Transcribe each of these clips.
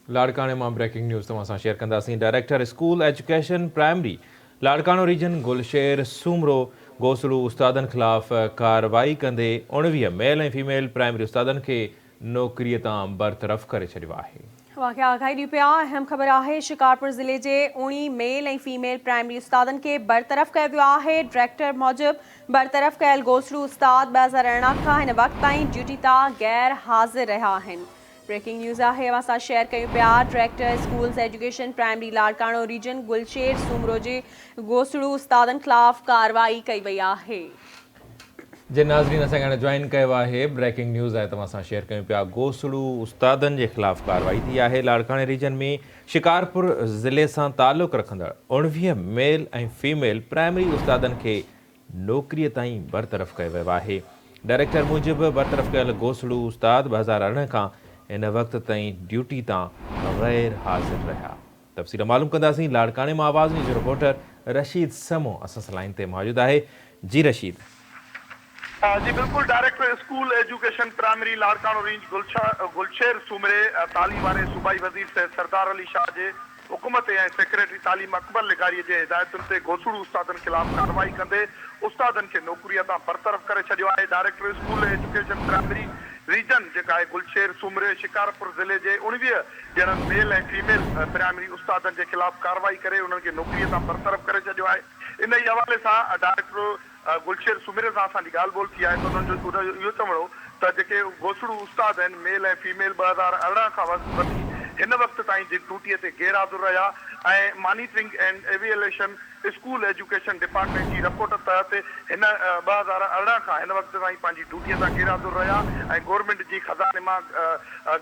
لاڙڪاڻي مان breaking news توهان سان شيئر ڪنداسين director school education primary Larkana region Gulsher Soomro گوسڙو استادن خلاف ڪارروائي ڪندي 19 ميل ۽ فيميل پرائمري استادن کي نوڪري تان برطرف ڪري ڇڏيو آهي. اوهان کي آگاهي ڏيون پيا اهم خبر آهي شڪارپور ضلعي جي اوڻيهه ميل ۽ فيميل پرائمري استادن کي برطرف ڪيو ويو آهي ڊائريڪٽر موجب برطرف ڪيل گوسڙو استاد 2018 کان هن وقت تائين ڊيوٽي تان غير حاضر رهيا آهن بريڪنگ نيوز آهي اوهان سان شيئر ڪيون پيا director schools education primary Larkana region Gulsher Soomro جي گوسڙو استادن خلاف ڪارروائي ڪئي وئي آهي. جي ناظرين اسان کي هاڻي جوائن ڪيو آهي بريڪنگ نيوز آهي توهان سان شيئر ڪيون پيا گوسڙو استادن جي خلاف ڪارروائي ٿي آهي لاڙڪاڻي ريجن ۾ شڪارپور ضلعي سان تعلق رکندڙ 19 ميل ۽ فيميل پرائمري استادن کي نوڪريء تائين برطرف ڪيو ويو آهي. ڊائريڪٽر موجب برطرف ڪيل گوسڙو استاد 2018 کان هن وقت تائين ڊيوٽي تان غير حاضر رهيا. تفصيل معلوم ڪنداسين لاڙڪاڻي مان آواز نيوز جو رپورٽر رشيد سمون اسان سان لائين تي موجود آهي جي رشيد. جي بلڪل director school education primary Larkana range Gulsher Soomro تعليم واري صوبائي وزير سيد سردار علي شاهه جي حڪم تي ۽ سيڪريٽري تعليم اڪبر لغاري جي هدايتن تي گوسڙو استادن خلاف ڪارروائي ڪندي استادن کي نوڪريء تان برطرف ڪري ڇڏيو آهي. Director school education primary region جيڪا آهي گلشير سومري شڪارپور ضلعي جي 19 ڄڻن ميل ۽ فيميل پرائمري استادن جي خلاف ڪارروائي ڪري انهن کي نوڪريء تان برطرف ڪري ڇڏيو آهي. انهي حوالي سان ڊائريڪٽر گلشير سومري سان اسان جي ڳالهه ٻولهه ٿي آهي ته انهن جو اهو چوڻ هو ته جيڪي گوسڙو استاد آهن ميل ۽ فيميل 2018 کان وٺي هن وقت تائين جن ڊيوٽيء تي غير حاضر رهيا ۽ monitoring and evaluation school education department جي رپورٽ تحت هن 2018 کان هن وقت تائين پنهنجي ڊيوٽيء تان غير حاضر رهيا ۽ گورنمينٽ جي خزاني مان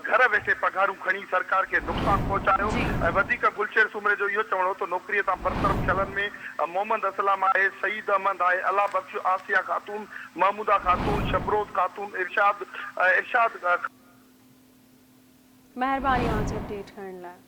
گهر ويٺي پگهارون کڻي سرڪار کي نقصان پهچايو ۽ وڌيڪ گلشير سومري جو اهو چوڻ هو ته نوڪريء تان برطرف ٿيلن ۾ محمد اسلم آهي، سعيد احمد آهي، الله بخش، آسيه خاتون، محموده خاتون، شبروز خاتون، ارشاد، ارشاد. مهرباني اوهان جي اپڊيٽ ڪرڻ لاء.